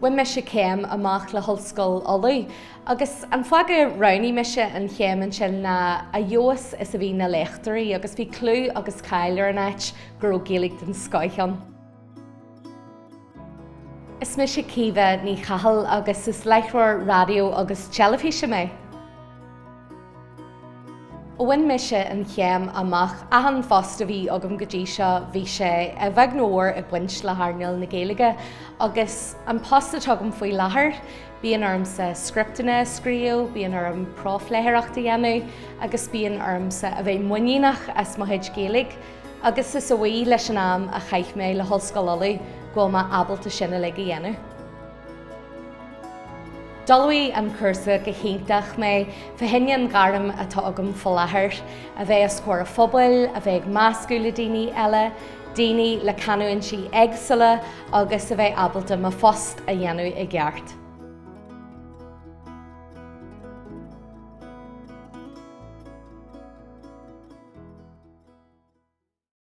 Bhain mise céim amach le hOllscoil Uladh agus an fáth gur roghnaigh mise an chéim ansin ná a fheabhas is a bhí na léachtóirí agus bhí clú agus cáil ar an áit go raibh Gaeilge den scoith ann. Is mise Caoimhe Ní Chathail agus is láithreoir raidió agus teilifíse mé. Ó bhain mise an chéim amach, achan phost a bhí agam go dtí seo bhí sé a bheag nó a mhór ag baint le hearnáil na Gaeilge agus an post atá agam faoi láthair, bíonn ormsa scripteanna a scríobh, bíonn orm profléitheoireacht a dhéanamh agus bíonn ormsa a bheith muiníneach as mo chuid Gaeilge agus is a bhuí leis an am a chaith mé le hOllscoil Uladh go bhfuil mé ábalta sin uilig a dhéanamh. D'ullmhaigh an cúrsa go hiontach mé fá choinne an ghairm atá agam faoi láthair, a bheith os comhair an phobail, a bheith ag meascadh le daoine eile, daoine le canúintí éagsúla agus a bheith ábalta mo phost a dhéanamh i gceart.